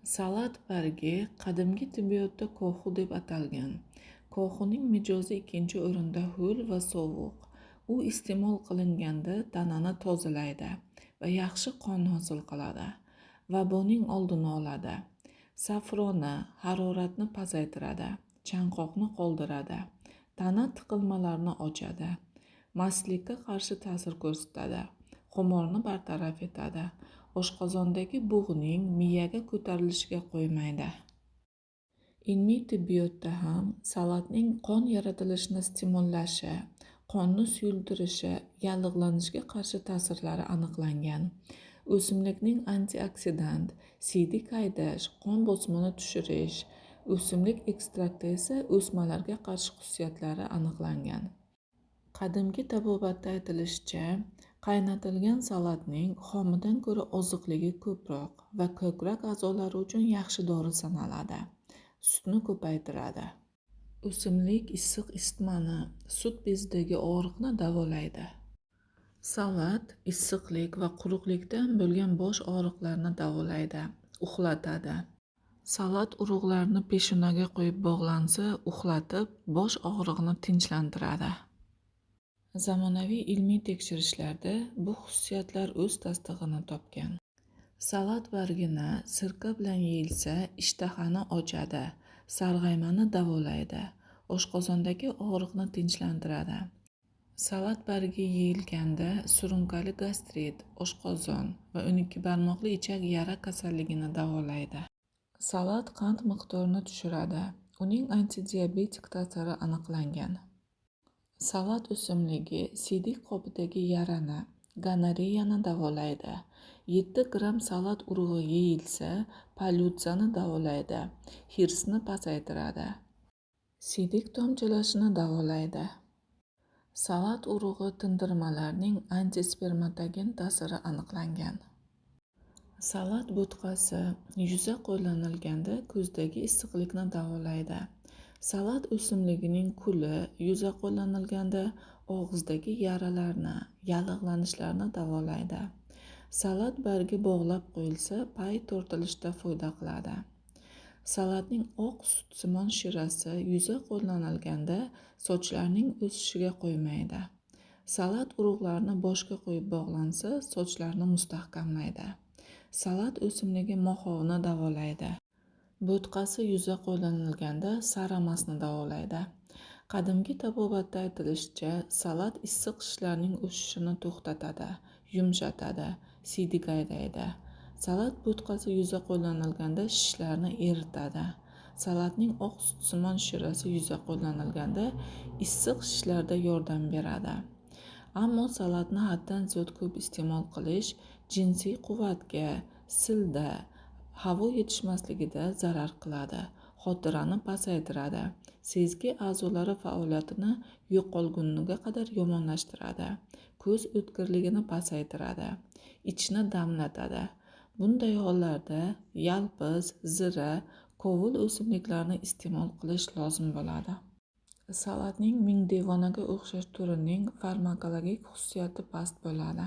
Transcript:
Salat bargi qadimgi tibbiyotda kohu deb atalgan. Kohuning mijozi ikkinchi o'rinda ho'l va sovuq. U iste'mol qilinganda tanani tozalaydi va yaxshi qon hosil qiladi. Vaboning oldini oladi. Safroni, haroratni pasaytiradi, chanqoqni qoldiradi, tana tiqilmalarini ochadi, mastlikka qarshi ta'sir ko'rsatadi, xumorni bartaraf etadi, oshqozondagi bug'ning miyaga ko'tarilishiga qo'ymaydi. Ilmiy tibbiyotda ham salatning qon yaratilishini stimullashi, qonni suyultirishi, yallig'lanishga qarshi ta'sirlari aniqlangan. O'simlikning antioksidant, siydik haydash, qon bosimini tushirish, o'simlik ekstrakti esa o'smalarga qarshi xususiyatlari aniqlangan. Qadimgi tabobatda aytilishicha, qaynatilgan salatning xomidan ko'ra oziqligi ko'proq va ko'krak a'zolari uchun yaxshi dori sanaladi. Sutni ko'paytiradi. O'simlik issiq isitmani, sut bezidagi og'riqni davolaydi. Salat issiqlik va quruqlikdan bo'lgan bosh og'riqlarini davolaydi, uxlatadi. Salat urug'larini peshonaga qo'yib bog'lansa, uxlatib, bosh og'rig'ini tinchlantiradi. Zamonaviy ilmiy tekshirishlarda bu xususiyatlar o'z tasdig'ini topgan. Salat bargini sirka bilan yeyilsa, ishtahani ochadi, sarg'aymani davolaydi, oshqozondagi og'riqni tinchlantiradi. Salat bargi yeyilganda surunkali gastrit, oshqozon va 12 barmoqli ichak yara kasalligini davolaydi. Salat qand miqdorini tushiradi. Uning antidiabetik ta'siri aniqlangan. Salat o'simligi siydik qopidagi yarani, gonoreyani davolaydi. 7 gramm salat urug'i yeyilsa, polyutsiyani davolaydi, hirsni pasaytiradi. Siydik tomchilashini davolaydi. Salat urug'i tindirmalarining antispermatogen ta'siri aniqlangan. Salat bo'tqasi yuza qo'llanilganda ko'zdagi issiqlikni davolaydi. Salat o'simligining kuli yuza qo'llanilganda og'izdagi yaralarni, yallig'lanishlarni davolaydi. Salat bargi bog'lab qo'yilsa, pay tortilishda foyda qiladi. Salatning oq sutsimon shirasi yuza qo'llanilganda sochlarning o'sishiga qo'ymaydi. Salat urug'larini boshga qo'yib bog'lansa, sochlarni mustahkamlaydi. Salat o'simligi moxovni davolaydi. Bo'tqasi yuza qo'llanilganda saramasni davolaydi. Qadimgi tabobatda aytilishicha, salat issiq shishlarning o'sishini to'xtatadi, yumshatadi, siydik haydaydi. Salat bo'tqasi yuza qo'llanilganda shishlarni eritadi. Salatning oq sutsimon shirasi yuza qo'llanilganda issiq shishlarda yordam beradi. Ammo salatni haddan ziyod ko'p iste'mol qilish jinsiy quvvatga, silda, havo yetishmasligida zarar qiladi, xotirani pasaytiradi, sezgi a'zolari faoliyatini yo'qolguniga qadar yomonlashtiradi, ko'z o'tkirligini pasaytiradi, ichni damlatadi. Bunday hollarda yalpiz, zira, kovul o'simliklarini iste'mol qilish lozim bo'ladi. Salatning mingdevonaga o'xshash turining farmakologik xususiyati past bo'ladi.